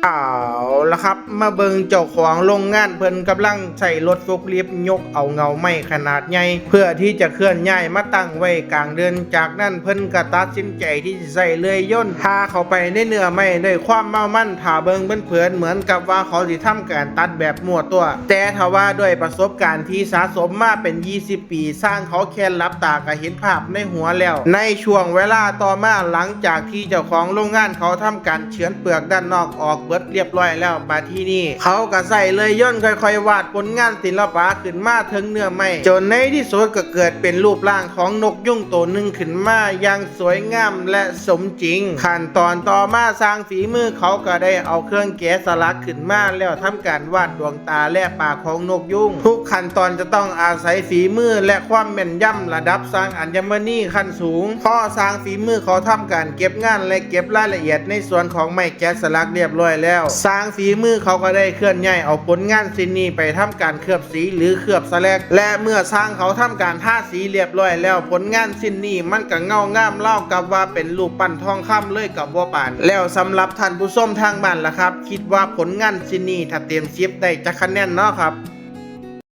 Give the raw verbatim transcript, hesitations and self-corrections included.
เอาละครับ มาเบิ่งเจ้าของโรงงานเพิ่นกำลังใช้รถฟอร์คลิฟต์ยกเอาเงาไม้ขนาดใหญ่ เพื่อที่จะเคลื่อนย้ายมาตั้งไว้กลางเดิน จากนั้นเพิ่นก็ตัดสินใจที่สิใช้เลื่อยยนต์ผ่าเข้าไปในเนื้อไม้ด้วยความเมามัน ถ้าเบิ่งเผินๆเหมือนกับว่าเขาสิทำการตัดแบบมั่วซั่ว แต่ถ้าว่าด้วยประสบการณ์ที่สะสมมาเป็นยี่สิบปี ช่างเขาแค่หลับตาก็เห็นภาพในหัวแล้ว ในช่วงเวลาต่อมาหลังจากที่เจ้าของโรงงานเขาทำการเฉือนเปลือกด้านนอกออกเบิดเรียบร้อยแล้ว บาดทีนี้เขาก็ใช้เลื่อยยนต์ค่อยๆวาดผลงานศิลปะขึ้นมาเทิงเนื้อไม้ จนในที่สุดก็เกิดเป็นรูปร่างของนกยูงตัวหนึ่งขึ้นมาอย่างสวยงามและสมจริง ขั้นตอนต่อมาช่างฝีมือเขาก็ได้เอาเครื่องแกะสลักขึ้นมาแล้วทำการวาดดวงตาและปากของนกยูง ทุกขั้นตอนจะต้องอาศัยฝีมือและความแม่นยำระดับช่างอัญมณีขั้นสูง พอช่างฝีมือเขาทำการเก็บงานและเก็บรายละเอียดในส่วนของไม้แกะสลักเรียบร้อยแล้ว ช่างฝีมือเขาก็ได้เคลื่อนย้ายเอาผลงานชิ้นนี้ไปทำการเคลือบสีหรือเคลือบสแลก และเมื่อช่างเขาทำการทาสีเรียบร้อยแล้ว ผลงานชิ้นนี้มันก็เงางามราวกับว่าเป็นรูปปั้นทองคำเลยก็บ่ปาน แล้วสำหรับท่านผู้ชมทางบ้านล่ะครับ คิดว่าผลงานชิ้นนี้ถ้าเต็มสิบได้จักคะแนนเนาะครับ